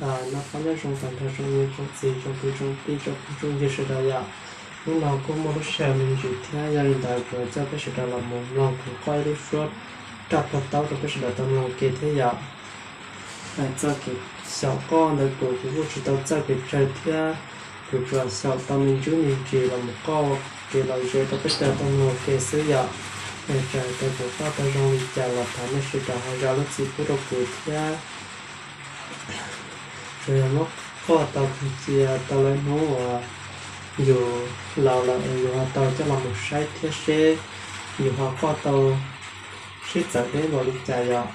Noj qab nyob zoo tag nrho tsoom niam tsoom txiv tsoom kwv tsoom tij tsoom phooj tsoom ywg sawv daws yom. Hnub no kuj muaj lub sij hawm me ntsis thiab, yog li ntawd kuv coj peb sawv daws los mus mloog kuv qoj ib lub suab raj puag taub rau peb sawv daws tau mloog ua ke thiab yom. Txoj kev xyaum qoj ntawd kuv kuv kuj tsis tau txawj pes tsawg thiab, kuv tsuas xyaum tau me ntsis me ntsis los mus qoj ua kev lom zem rau peb sawv daws tau mloog ua ke xwb yom. Txawm hais tias kuv qoj tau zoo li cas los thov nej sawv daws ho zam lub txim pub rau kuv thiab. Tsuas yog muab qoj tau cia tau lawm hnub uas yus laus lawm es yus ho tau coj los mus saib thiab seb yus ho qoj tau sib txawv deb npaum li cas yom.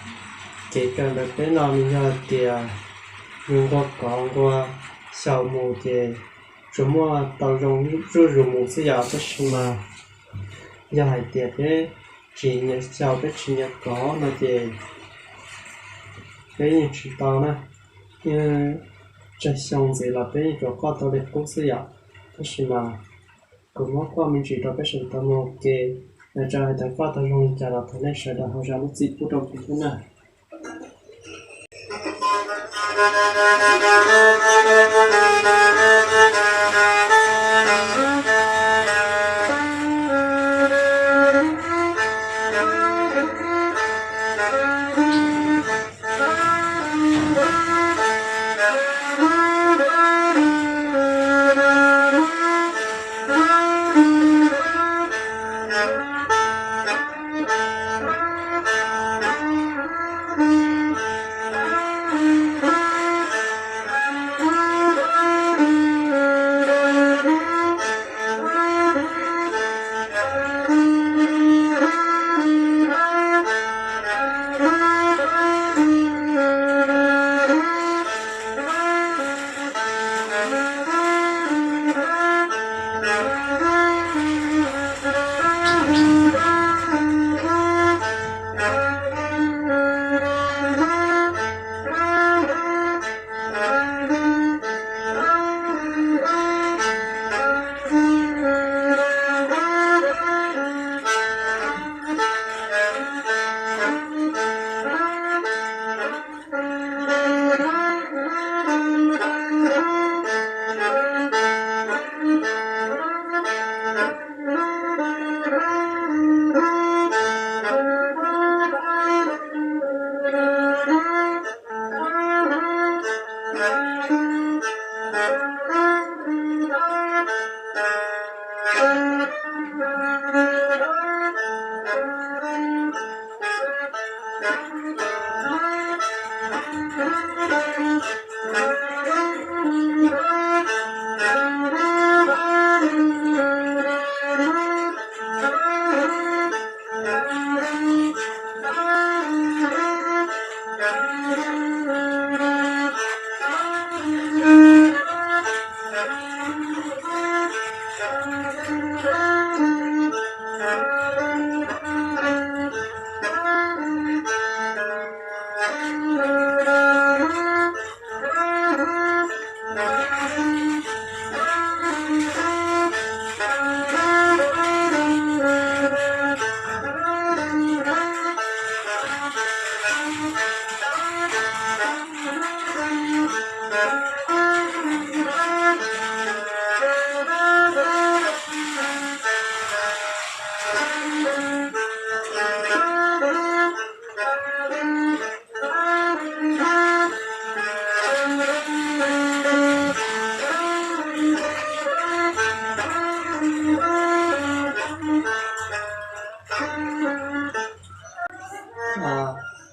Kev kawm ntawm peb no nws yog hais tias yus nqua kov nqua xyaum mus ces tsuas muaj tau zoo zuj zus mus xwb yom, tab sis mas yog hais tias peb tsis nyiam xyaum peb tsis nyiam kov no ces peb yeej tsis tau na. Tsawg xyoo ntxiv los peb yeej tsuas qoj tau li qub xwb yom. Tab sis mas kuv muab qoj me ntsis rau peb sawv daws tau mloog ua ke, txawm hais tias qoj tau zoo li cas los thov nej sawv daws ho zam lub txim pub rau kuv thiab na.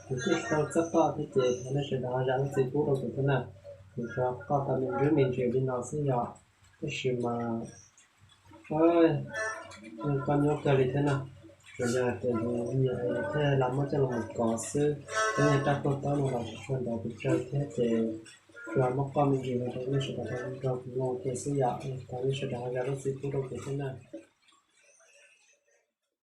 Kuv kuj tsis tau txawj qoj thiab ces thov nej sawv daws zam lub txim pub rau kuv thiab na. Kuv tsuas qoj tau me ntsis me ntsis li no xwb yom. Tab sis mas koj nyuaj kawg li thiab na. Tsuas yog hais tias yus nyiam thiaj li muab coj los mus kov xwb, thiab yog raj puag taub no los tsis tshua ntau pes tsawg thiab ces tsuas muab qoj me ntsis no rau nej sawv daws tau nrog kuv mloog ua ke xwb yom. Thov nej sawv daws ho zam lub txim pub rau kuv thiab na.